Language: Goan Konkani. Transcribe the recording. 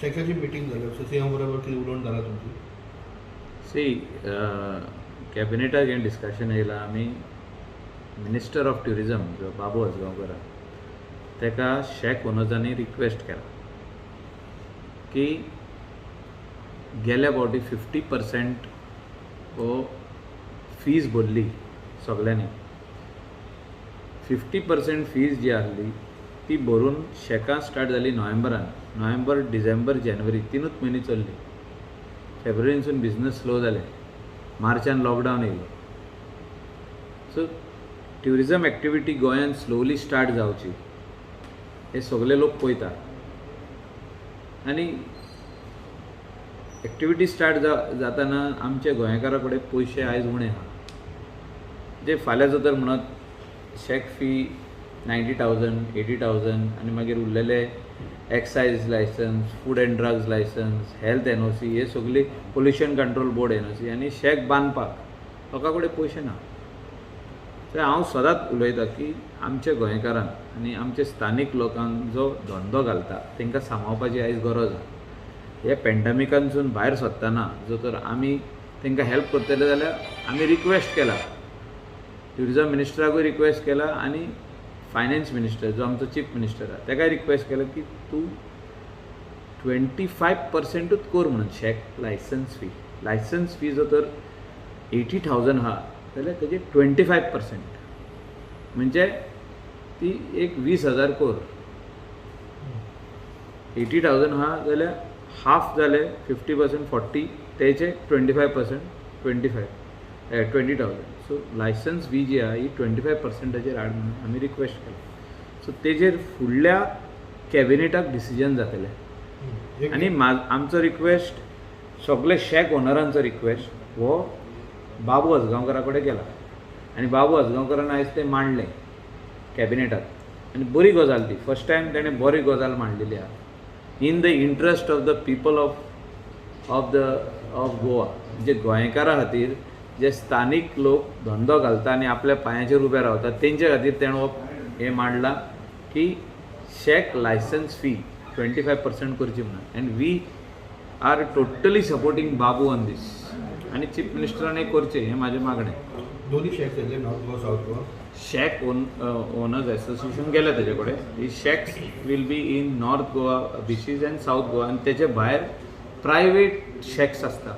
शॅकाची मिटींग जाल्या, सीएम बरोबर कितें उलोवण जालां तुमची? सी, कॅबिनेटाक हें डिस्कशन येयलां. आमी मिनिस्टर ऑफ ट्युरिजम जो बाबू आजगांवकर आहा, तेका शॅक ओनर्सांनी रिक्वेस्ट केला की गेल्या फावटी 50% हो फीज भरली सगल्यांनी. 50% फीज जी आहली ती भरून शॅकां स्टार्ट जाली नोव्हेंबरान. नोव्हेंबर, डिसेंबर, जानेवारी, तिनूच म्हयने चल्ली. फेब्रुवारीनसून बिजनस स्लो जालें. मार्चान लॉकडावन येयलें. सो ट्युरिजम एक्टिविटी गोंयांत स्लोली स्टार्ट जावची हे सगळे लोक पळयता आनी एक्टिविटी स्टार्ट जाताना आमच्या गोंयकारा कडेन पयशे आयज उणे आहा. जे फाल्यां जर तर म्हणत shack fee 90,000, 80,000 आनी मागीर उरलेले excise licence, food and drugs licence, health NOC, हे सगळी, पोल्युशन कंट्रोल बोर्ड एनओसी आनी शॅक बांदपाक लोकां कडेन पयशे ना. तर हांव सदांच उलयतां की आमच्या गोंयकारांक आनी आमच्या स्थानीक लोकांक जो धंदो घालता तांकां सांबाळपाची आयज गरज आहा. हे पेंडमिकांसून भायर सरतना जर तर आमी तांकां हेल्प करतले जाल्यार आमी रिक्वेस्ट केला, ट्युरिजम मिनिस्टराकूय रिक्वेस्ट केला आनी फायनान्स मिनिस्टर जो आमचो चीफ मिनिस्टर आहा ताकाय रिक्वेस्ट केला की तूं 25%ूच कर म्हणून shack licence fee. Licence fee जर तर 80,000 आहा जाल्यार तेजे 25% म्हणजे ती एक 20,000 कर. 80,000 आहा जाल्यार हाफ जाले, 50% 40, तेजे 25% 25, 20,000. सो लायसन्स फी जी आहा ही 25%चेर हाड म्हणून आमी रिक्वेस्ट केला. सो तेजेर फुडल्या कॅबिनेटाक डिसिजन जातलें. आनी आमचो रिक्वेस्ट, सगळे शॅक ओनरांचो रिक्वेस्ट हो बाबू आजगांवकारा कडेन गेला आनी बाबू आजगांवकारान आयज तें मांडलें कॅबिनेटाक आनी बरी गजाल ती. फर्स्ट टायम तेणें बरी गजाल मांडलेली आहा in the interest of the people of Goa. म्हणजे गोंयकारा खातीर, जे स्थानीक लोक धंदो घालता आनी आपल्या पांयाचेर उबे रावता तेंचे खातीर तेणें हो हें मांडलां की शॅक लायसन्स फी 25% करची म्हणून. And we are totally supporting Babu on this आनी चीफ मिनिस्टरान हें करचें हें म्हाजें मागणें. दोन्ही शॅक्स येतले, north Goa, south Goa? Shack owners association गेल्या तेजे कडेन. ही shacks will be in North Goa beaches and South Goa आनी तेजे भायर प्रायवेट शॅक्स आसता.